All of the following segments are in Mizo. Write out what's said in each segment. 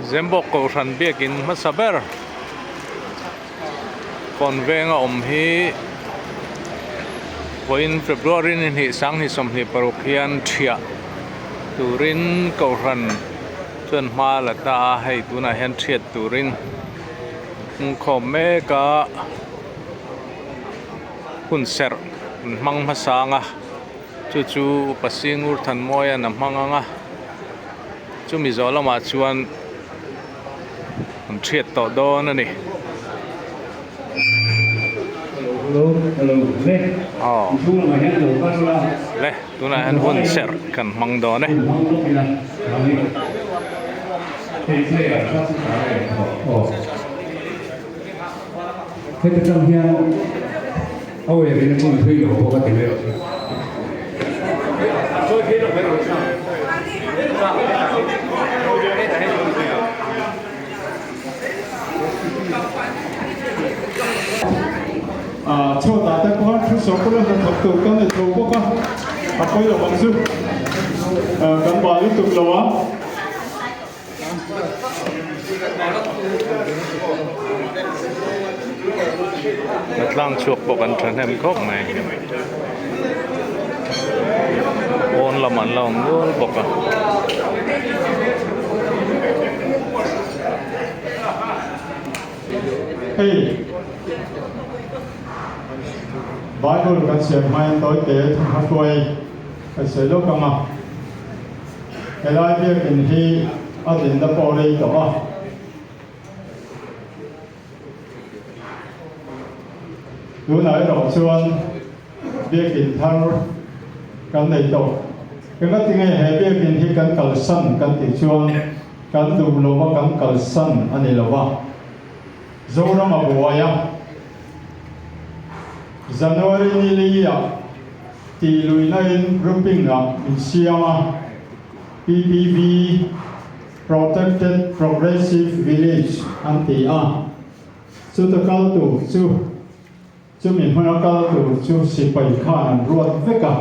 Zembawk Kohhran biakin hmasa ber kawn venga awm hi vawiin February ni hnih sanghnih 26 hian thiah turin Kohhran chuan hma a la ta a, hei tunah hian thiat turin hmungkhawm mek a hun serh an hmang hmasa ang a. Chu chu Upa Singur Thanmawia'n a hmang ang a, chumi zawh lamah chuan an hriat tawh dawn a ni. Aw le tunah hian hun serh kan hmang dawn e. Chhuatah te pawh thu sawrkar a hnathawk tur kan nei tho bawk a, a pawi lo ang chu kan bal lutuk lo a. Tlang chhuak pawh kan thahnem khawp mai pawn lam an la awm nual bawk a. Hei Bible kan siam hmain tawite thawmhnaw hruai kan sawi lawk ang a. Helai biakin hi a dinna pawh rei tawh a. Tunah erawh chuan biakin thar kan nei tawh. Engati nge he biakin hi kan kalsan kan tih chuan kan duh lova kan kalsan a ni lo va. Zoram a buai a. January ni li-ah tih luihna-in grouping-ah min siam a, PPV, Protected Progressive Village, an ti a. Chuta kal tur chu, chumi hmuna kal tur chu sipai khan an ruat vek a.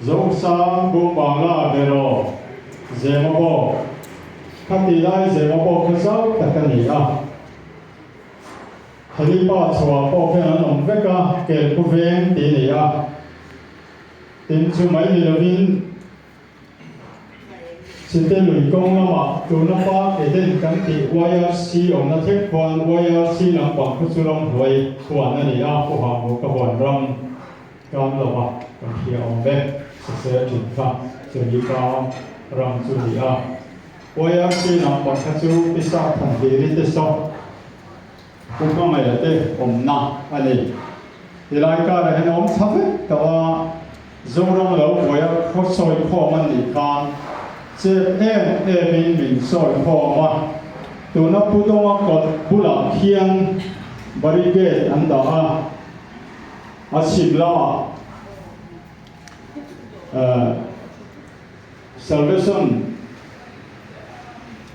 Zosa, Bungmala, Beraw, Zemabawk, khati lai Zemabawk kha zau tak a ni a. Khalipa chhuah pawh khian an awm vek a, Kelpu veng tih a ni a. Tin, chu mai ni lovin Chite lui kawng lamah tuna Park Eden kan tih YRC awmna thleng khuan YRC lampang khu chu ramhnuai huan a ni a, Pu Hahmu ka huan ram kam lova kan hria awm vek, Sasel thin kha chumi ka ram chu a ni a. YRC lampang kha chu Pisa Thanhliri te saw Pu Hmangaih te awmna a ni. Tilai karah hian a awm thla vek tawh a, Zoram lo buaia khaw sawi khawm an nih khan chep em emin min sawi khawm a, tuna Pu Dawnga kawt bulah khian barricade an dah a, a chhim lamah Salvation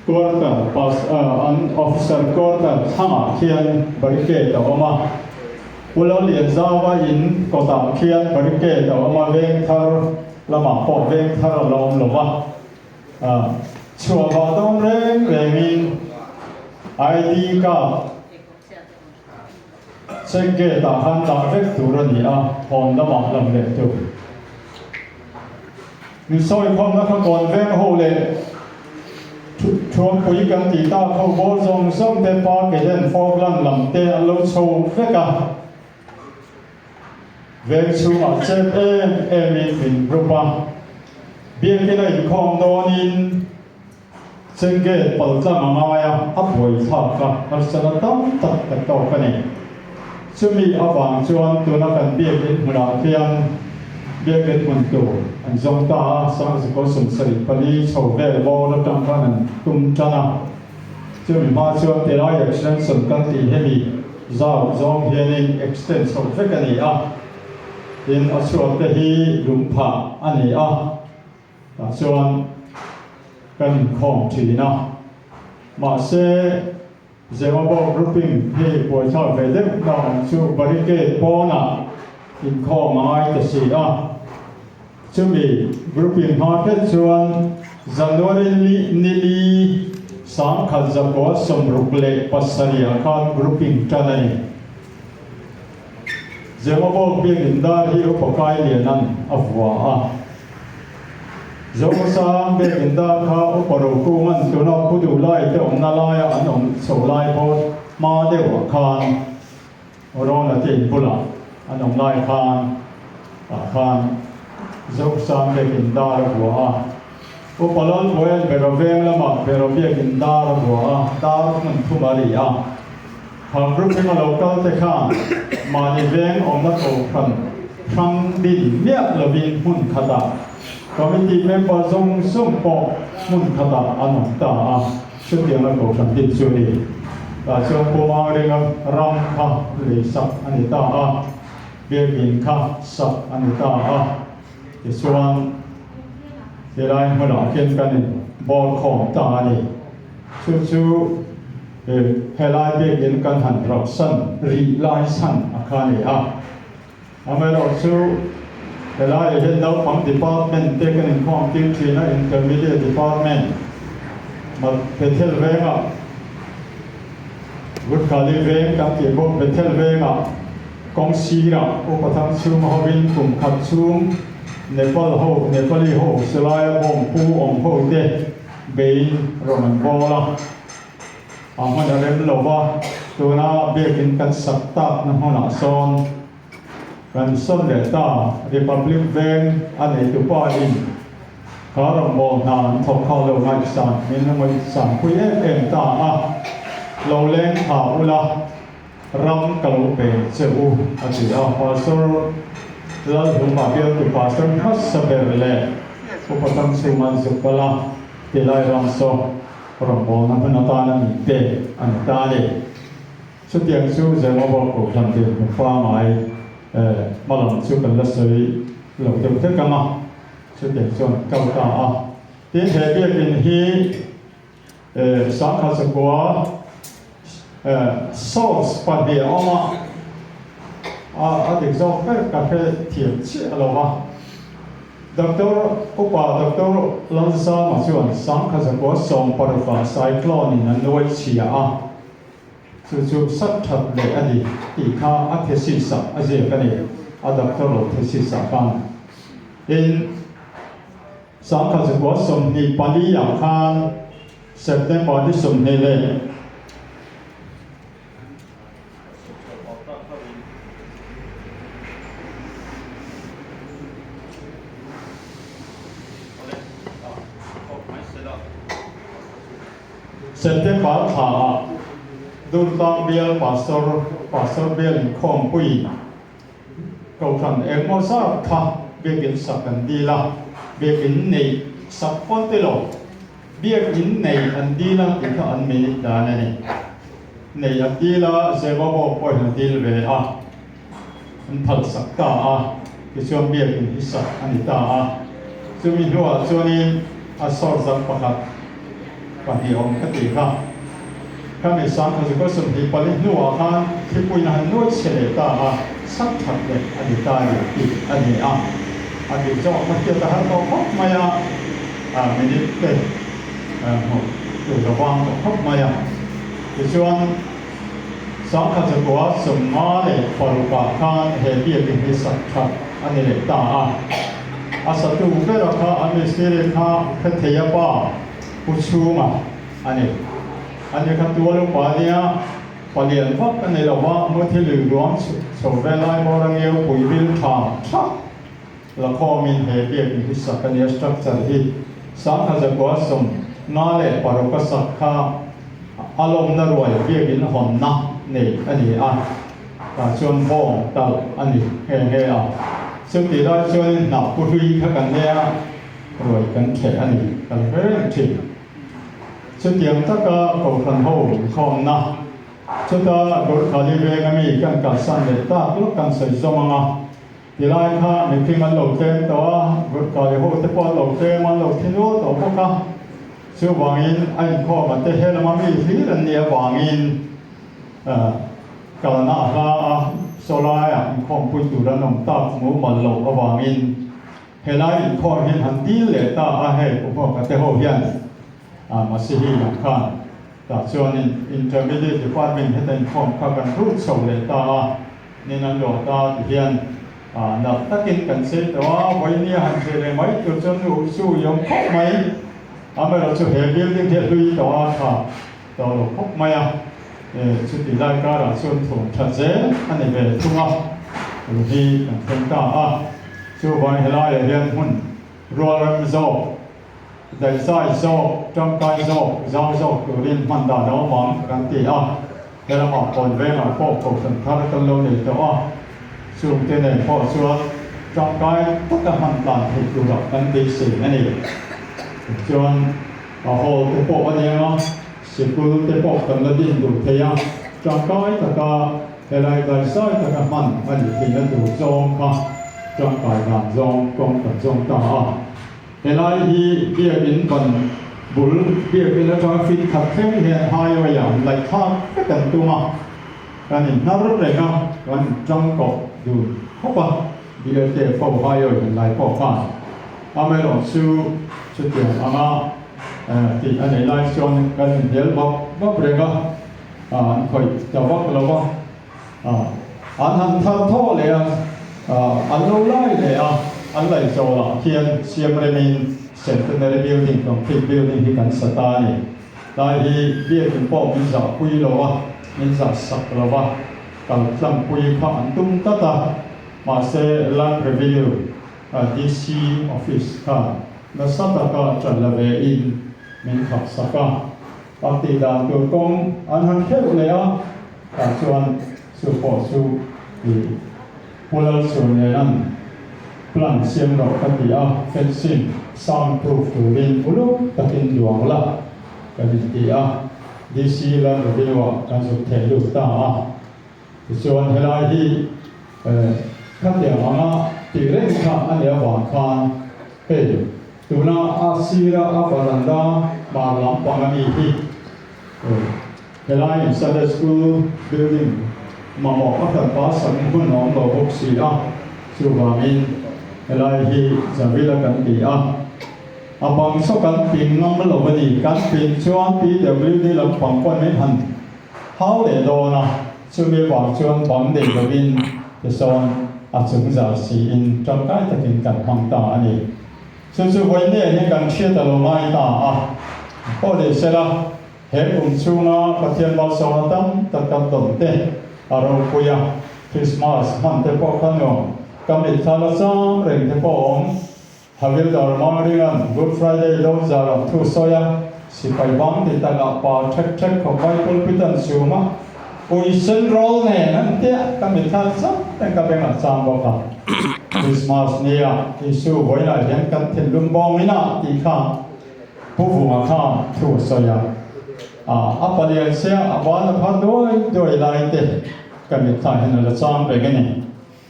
Quarter pas an Officer Quarter thlangah khian barricade a awm a, Pu Lallianzauva in kawtah khian barricade a awm a, veng thar lamah pawh veng thar a la awm lo va, chhuah vah dawn reng rengin ID card Check gate ah khan dah vek tur a ni a, hawn lamah lam leh tur. Min sawi khawmna kha kawn veng ho leh Thuampui kan tih tak ho bawr zawng zawng te Park Eden Falkland lam te an lo chho vek a. Veng chhungah chep em em in min group a. Biakin a inkhawm dawnin Chengge paltlang a ngai a, a buaithlak a, harsatna tam tak ka tawk a ni. Chumi avang chuan tuna kan biakin hmunah khian biakin hmun tur an zawng ta a, Sangzikaw 74 chho vel bawr atang khan an tum tan a. Chumi hma chuan tilai extension kan tih hemi zau zawng hianin extend chho vek a ni a, tin a chhuat te hi lungphah a ni a. Tah chuan kan inkhawm thin a, mahse Zemabawk grouping hi buaithlak ve deuh na awm chu barricade pawnah inkhawm a ngai ta si a. Chumi grouping hma hret chuan January ni li 1967 ah khan grouping tan a ni. Zemabawk biakinn dar hi Upa Kailianan a vua a. Zokhawsang biakinn dar kha Upa Rokunga'n tuna Pu Duhlai te awmna laia an awm chho lai pawh hma deuhah khan Rona te in bulah an awm lai khan ah khan Zokhawsang biakinn dar a vua a. Upa Lalbuaia'n Beraw veng lamah Beraw biakinn dar a vua a, dar hmun thum a ri a. Kha group ema lo kal te khan mahni veng awmna kohhran hrang din miah lovin hmun khatah committee member zawng zawng pawh hmun khatah an awm ta a, chutianga kohhran din chu a ni. Tah chuan Pu Mangrenga ram kha lei sak a ni ta a, biakin kha sak a ni ta a, tichuan helai hmunah khian kan in bawr khawm ta a ni. Chu chu Helai biakinn kan han rauhsan rih lai chhan a kha a ni a. Amaherawhchu, helaiah hian naupang department te kan inkhawm tir thin a, Intermediate department, Bethel vengah, Gurkhali veng kan tih bawk, Bethel vengah kawng sirah Upa Thangchhunga hovin kum khat chhung Nepal ho, Nepali ho, silaia bawm pu awm ho te Bein rawn an bawl a, a hmun a rem lo va, tuna biakin kan sak takna hmunah sawn kan sawn leh ta. Republic Veng a neitupa in kha rawn bawl hna an thawk kha lo ngaihsan min la ngaihsanpui em em ta a, lo leng tha ula ram ka lo pe che u a ti a. Pastor Lalhuma bialtu pastor hmasa ber leh Upa Thangchhunga an zuk kal a, tilai ram saw rawngbawlna hmun atana min pek a ni ta a ni. Chutiang chu Zemabawk Kohhran dinhmun pangngai hma lam chu kan la sawi lo deuh hlek ang a, chutiang chuan kal ta a. Tin, he biakin hi 1900 source pahnih a awm a, a dik zawk ber ka hre thiam chiah lo va. Doctor Upa Doctor Lalzama chuan 1916 ah cyclone in a nuai chhia a, chu chu sat that leh a ni tih kha a thesis ah a ziak a ni, a doctoral thesis ah khan. Tin, 1924 ah khan September ni 20 leh September thla ah Durtlang bial Pastor Pastor bial inkhawmpui Kohhran engmaw zat kha biakin sak an dil a, biakin neih sak pawn te lo. Biakin nei an dil a tih kha an minute dan a ni. Nei an dil a, Zebabawk pawhin a dil ve a, an phal sak ta a, tichuan biakin hi sak a ni ta a. Chumi hnuah chuanin a sawr zam pakhat pahnih awm ka tih kha. Khami 1924 hnuah khan thlipuiin a han nuai chhe leh ta a, sak that leh a ni ta a ni tih a ni a. A dik zawk kha hriat a har tawh khawp mai a, minute te hmuh tur a vang tawh khawp mai a. Tichuan, 1956 ah khan he biakin hi sak that a ni leh ta a. A satu bera kha a mistiri kha Hretheia pa Pu Chhunga a ni. A ni kha tual upa nia palian vak a ni lo va, muthi lui ruang chho vel lai bawr a ngeu pui bil tha tha la khawmin he biakin hi sak a nia structure hi 1956 a sak kha a lawmna ruai biakin hawnna nei a ni a. Tah chuan bawng talh a ni nghe nghe a. Chutih lai chuanin hnah pu hlui kha kan nei a, ruai kan thleh a ni kan hre reng thin. Chutiang taka Kohhran ho inkhawmna, chuta Gurkhali venga mi kan kalsan leh tak lawk kan sawi zawm ang a, tilai kha mihring an lo tlem tawh a, Gurkhali ho te pawh an lo tlem, an lo thi nual tawh bawk a. Chuvangin a inkhawma te he lama mi hlir an nih avangin, Kalna a hla a, Sawlaiah inkhawmpui tur an awm tak mumal loh avangin helai inkhawm hian han dil leh ta a, hei Pu Hmuaka te ho hian Masihi lam khan tah chuanin Intermediate Department heta inkhawm kha kan rut chho leh ta a, nin an luah ta ti hian nalh takin kan chei tawh a, vawinia han hreh leh mai tur chuan nu su i awm khawp mai, amaherawhchu he building hi a hlui tawh a tha tawh lo khawp mai a, chuti lai karah chuan thuam that zel a ni ve thung a, tun hi kan thleng ta a, chuvang helaiah hian hmun rualrem zawk, daihzai zawk, tangkai zawk, zau zawk turin hman dan a awm ang kan ti a, helamah kawn vengah pawh kohhran thar kan lo nei tawh a, chungte nen pawh chuan tangkai taka hman dan theih turah kan beisei a ni. Tichuan. A hall te pawh a nia, sikul te pawh kan la din duh thei a, tangkai taka helai daisai taka hman a nih theihna tur zawng kha tangkai dan zawng kawng kan zawng ta a. Helai hi biakin ban bul biakin atanga fit khat thleng hian highway ah an laih thlak vek an tum a, kan inhnar reng a, kan intangkawh dun khawp a, BLK fo highway han lai pawh khan. Amaherawhchu chutiang anga tih a neih lai chuan kan inhnial vak vak reng a, an khawih ta vak lo va, an han thar thaw leh a, an lo lai leh a, an laih zawhlah khian siam remin Centenary Building, Concrete Building hi kan sa ta a ni. Tlai hi biakin pawh min zahpui lo a, min zah sak lo va, kal tlangpui kha an tum tlat a, mahse Land Revenue, DC office khan nasa taka ṭan la ve in min khap sak a, a tih dan tur kawng an han hreuh leh a, tah chuan chu pawh chu i Pu Lalchhunliana'n plan siam loh ka ti a, fencing sound proof turin uluk takin duang la kan inti a, DC Land Revenue-ah kan zuk theh lut ta a. Tichuan helai hi khatiang anga tih reng kha a nih avang khan hei tuna a sira a varanda hmar lampang a mi hi helai in Sunday School building mamawh a hran pa sak hun a awm lo bawk si a, chuvangin helai hi Zavila kan ti a, a bang saw kan pin ngam lo a ni, kan pin chuan PWD lampang pawn min han Hau leh dawn a, chumi vang chuan bang nei lovin tisawn a chung zar siin tangkai takin kan hmang ta a ni. Chu chu vawiin hian kan hriat a lo ngai ta a, aw leh sela, he kum chhunga Pathian malsawmna tam tak kan dawn te a ropui a, Krismas hman te pawh kha nuam, ka mitthla la chang reng te pawh awm. Havildar Mangringa'n Good Friday lo zar ang thu sawi a, sipai bang ti takah pa ṭhek ṭhek khawp mai pulpit an chhum a, ui sen rawl nen an tia ka mitthla chauh reng ka bengah chang bawk a. Christmas nia Isu vawiinah hian kan thinlung bawng ina tih kha Pu Vunga khan thu a sawi a, a palian sia a ban a phar duai duai lai te ka mitthla hian a la chang reng a ni.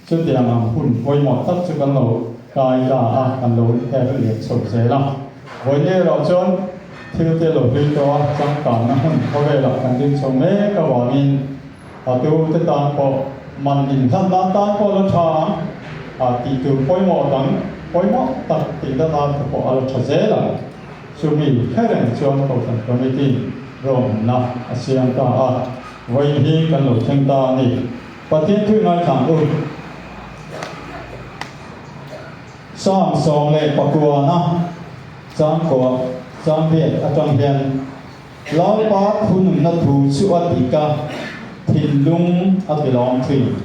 Chutiang ang hun pawimawh tak chu kan lo kai ta a, kan lo her lian chho zel a. Vawiin erawh chuan thil te lo hlui tawh a, changkanna hmun khawvelah kan ding chho mek avangin a tu te tan pawh man inhlanna tan pawh la tha ang a, tih tur pawimawh dang pawimawh tak tihna tan te pawh a la tha zel ang. Chumi hre reng chuan Kohhran Committee ruahmanna a siam ta a, vawiin hi kan lo thleng ta a ni. Pathian thu ngaithlang u. Psalm 19 changkua changriat atang hian Lalpa thununna thu chu a dik a, thinlung a tilawm thin.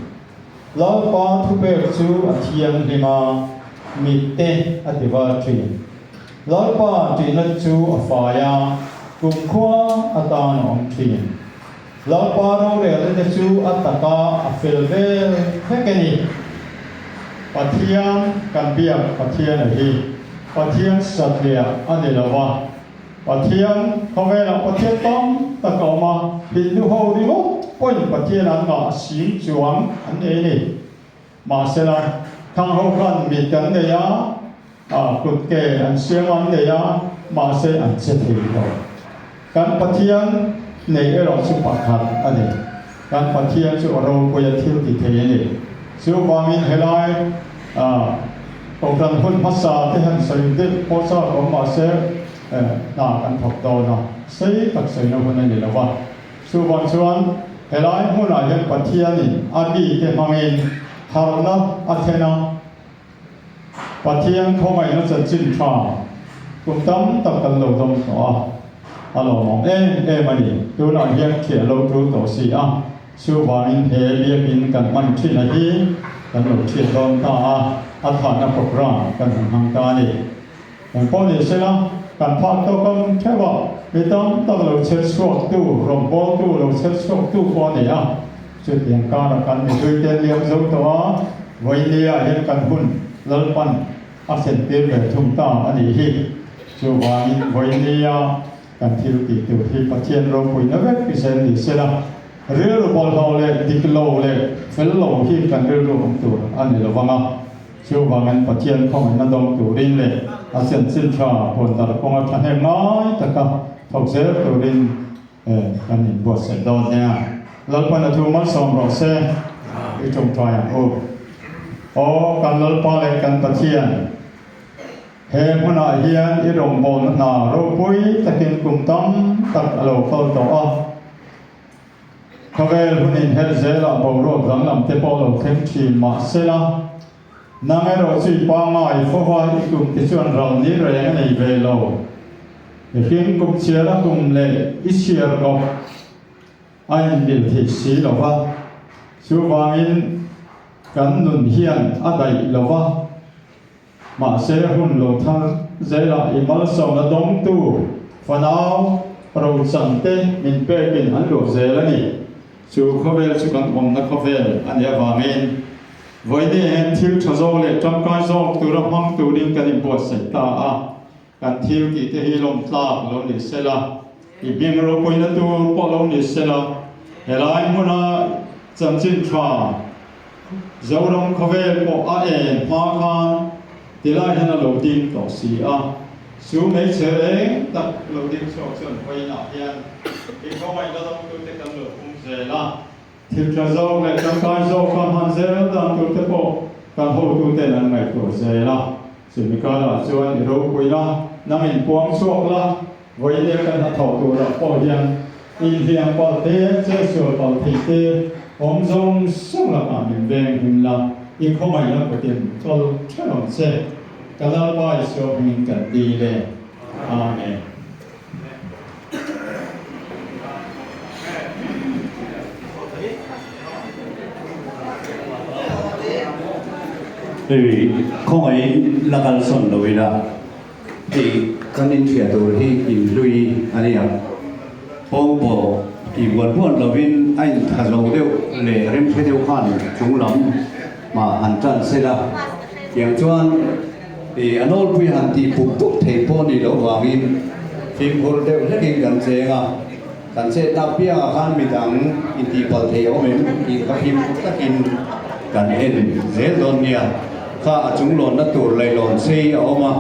Lalpa thupek chu a thianghlim a, mitte a tivar thin. Lalpa ṭihna chu a fai a, kumkhua atan a awm thin. Lalpa rorelna te chu a taka a fel vel vek a ni. Pathian kan biak Pathian a hi Pathian satliah a ni lo va, Pathian khawvelah Pathian tam tak a awm a, Hindu ho ringawt pawhin Pathian an ngah sing chuang an nei a ni. Mahsela, thang ho khan mit an nei a, kut ke an siam an nei a, mahse an che thei lo. Kan Pathian nei erawh chu pakhat a ni. Kan Pathian chu a ropui a thil ti thei a ni. Chuvangin helai Kohhran hun hmasa te han sawi deuh pawh chak awm mah se hna kan thawk dawn a, sei tak sawina hun a ni lo va. Chuvang chuan helai hmunah hian Pathianin a mite hmangin harhna a thlen a, Pathian khawngaihna chanchin tha kum tam tak kan lo dawng tawh a, a lawmawm em em a ni. Tunah hian thiah lo tul tawh si a, chuvangin he biakin kan hman thin a hi kan lo thiat dawn ta a, a thahna program kan han hmang ta a ni. Engpawh ni sela, kan phak tawk ang theuh a, mi tam tak lo chher chhuaktu, rawngbawltu lo chher chhuaktu pawh a ni a. Chutiang karah kan mipui te liam zo tawh a, vawinia hian kan hun Lalpan a thlentir ve thung ta a nih hi. Chuvangin vawinia kan thil tih tur hi Pathian ropuina vek zel ni sela, rilru bawlhhlawh leh dik lo leh fel lo hi kan rilru awm tur a ni lo vang a. Chuvangin Pathian khawngaihna dawng turin leh a chanchin tha puandarh kawnga thahnem ngai taka thawk zel turin Kan inbuatsaih dawn nia. Lalpan a thu malsawm rawh se. I tawngtai ang u. Aw kan Lalpa leh kan Pathian, he hmunah hian i rawngbawlna hna ropui takin kum tam tak a lo kal tawh a. Khawvel hun inherh zelah boruak danglam te pawh lo thleng thin mah sela, nang erawh chu i pangngai fova i kum te chuan ral ni reng a nei ve lo. Mihring kum chhiar a kum leh i chhiar kawp a inmil thei si lo va, chuvangin kan nun hian a daih lo va, mahse hun lo thar zelah i malsawmna dawngtu fanau rochan te min pekin an luah zel a ni. Chu khawvel chu kan awmna khawvel a nih avangin vawiin hian thil tha zawk leh tangkai zawk tura hmang turin kan inbuatsaih ta a. Kan thil tih te hi lawm tlak lo ni sela, i hming ropuina tur pawh lo ni sela, helai hmuna chanchin tha Zoram khawvel pawh a en hma khan tilai hian a lo ding tawh si a, chu hmeichhe reng tak lo ding chhuak chuan vawiinah hian i khawngaihna dawngtute kan lo pum zel a. Thil tha zawk leh tangkai zawk kha hman zel dan tur te pawh kan hotuten an ngaihtuah zel a. Chumi karah chuan i ropui la, nang in puang chhuak la, vawiin kan hnathawh turah pawh hian inhliam palh te, chetsual palh theih te awm zawng zawng lakah min veng him la, i khawngaihna kutin kal ṭheuh ang che. Ka Lalpa Isua hmingin kan dil e. Amen. Hei khawngaih la kalsawn lo ila hei kan inhria tur hi inhlui a nia. Pawngpaw tih buan buan lovin a intha zo deuh leh remhre deuh khan chunglam mah han tan sela tiang chuan Ih, a nawlpui han tih pup pup thei pawh a nih loh vangin fimkhur deuh hlekin kan cheng a, kan chet tak piangah khan midang intihpalh thei a awm em tih kha fimkhur takin kan en zel dawn nia. Kha a chung lawnna tur leihlawn sei a awm a,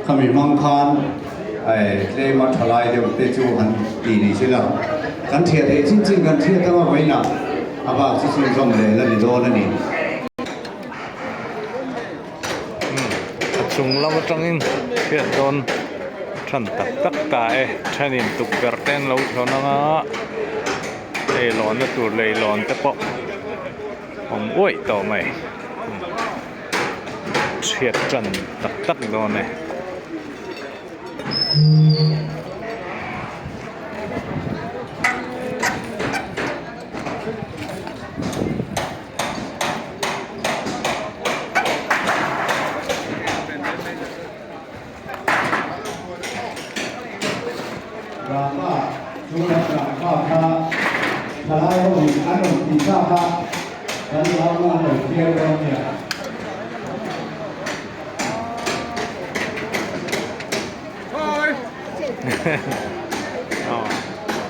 khami hmang khan tlema tha lai deuh te chu han ti ni sela, kan thiah theih chin chin kan thiat anga vawiinah a bak chu chhunzawm leh la ni dawn a ni. A chung lam atangin hriat dawn than tak tak ta e thenin tukverh te an lo thlawn anga hei lawnna tur leihlawn te pawh awm uaih tawh mai chhiat tan tak tak dawn e. Rama chu lam rangva kha thalai ho in an rawn tih thlak a, kan lam an lo thiar dawn nia.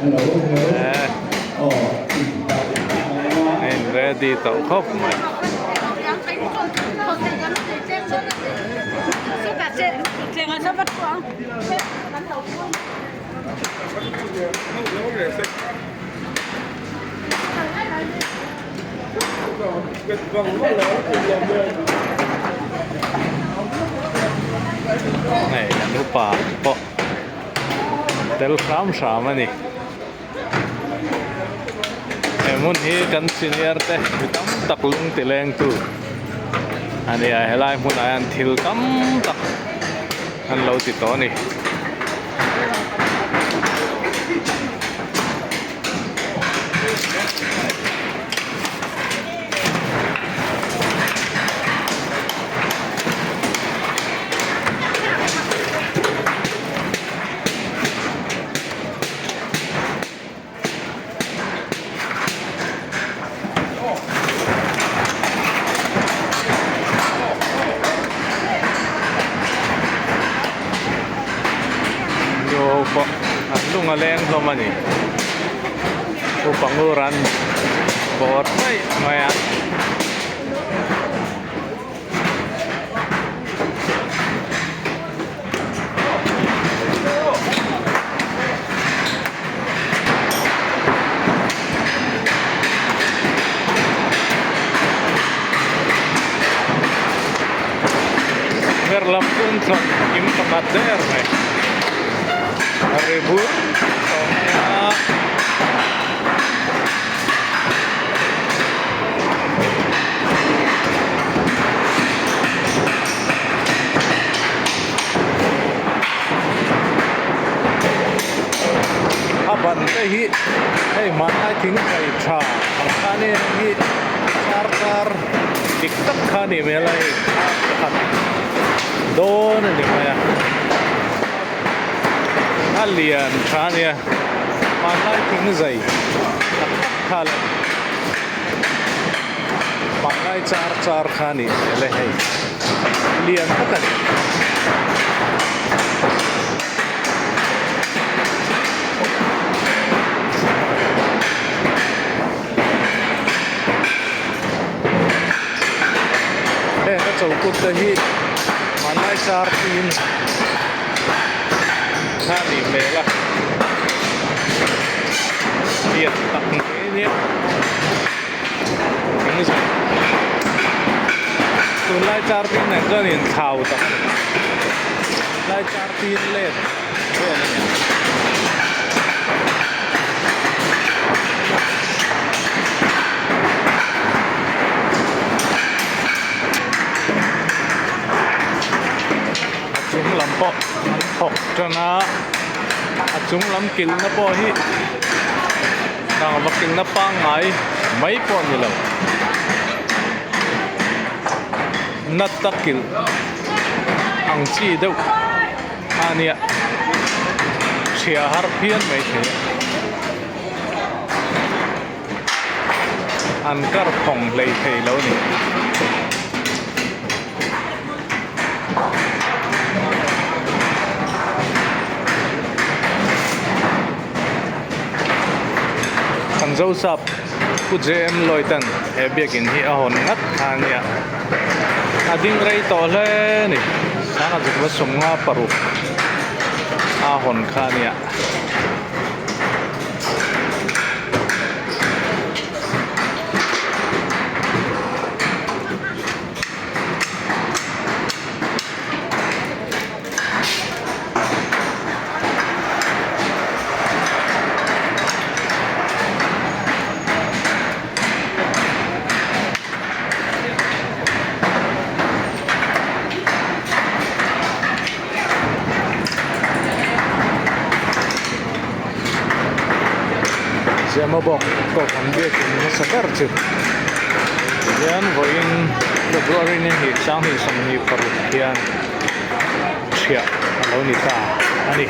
Hello hello aw. In ready tawh khawp mai. Hei an upa pawh an tel hram hram a ni. He hmun hi kan senior te mi tam tak lung ti leng tu a ni a helai hmunah hian thil tam tak an lo ti tawh a ni. Nu ho pawh an lung a leng hlawm a ni upa ngur an bawr daih mai a. Ber lam chu an thlawh kim pakhat der mai a ri bur tawh mai a. A ban te hi hei hmanlai thing kai tha ang khan in hi char char dik tak kha a nih hmel a hei pakhat dawn a ni mai a a lian tha a nia hmanlai thing zai tak tak kha la ni hmanlai char char kha a nih hmel e hei lian tak a ni. Heng a chokut te hi hmanlai char tin kha a nih hmel a lian tak mai a nia eng zawng tunlai char tin nen chuan inthlau tak a ni tunlai char tin let vel a ni ang. A chung lam pawh an thawk tan a a chung lam kilhna pawh hi dang va kilhna pangngai mai pawh a ni lo nata kilh ang chi deuh a nia chhia har phian mai thei a. An kar phawng hlei thei lo a ni. Kan Zosap Pu JM Lloyd-a'n he biakin hi a hawn ngat kha a nia. A ding rei tawh hle a ni. Sangha zukva 56 a hawn kha a nia. Zema bawk kohhran biakin hmasa ber chu tihian vawiin February ni hnih 2026 hian chhiah a lo ni ta a ni.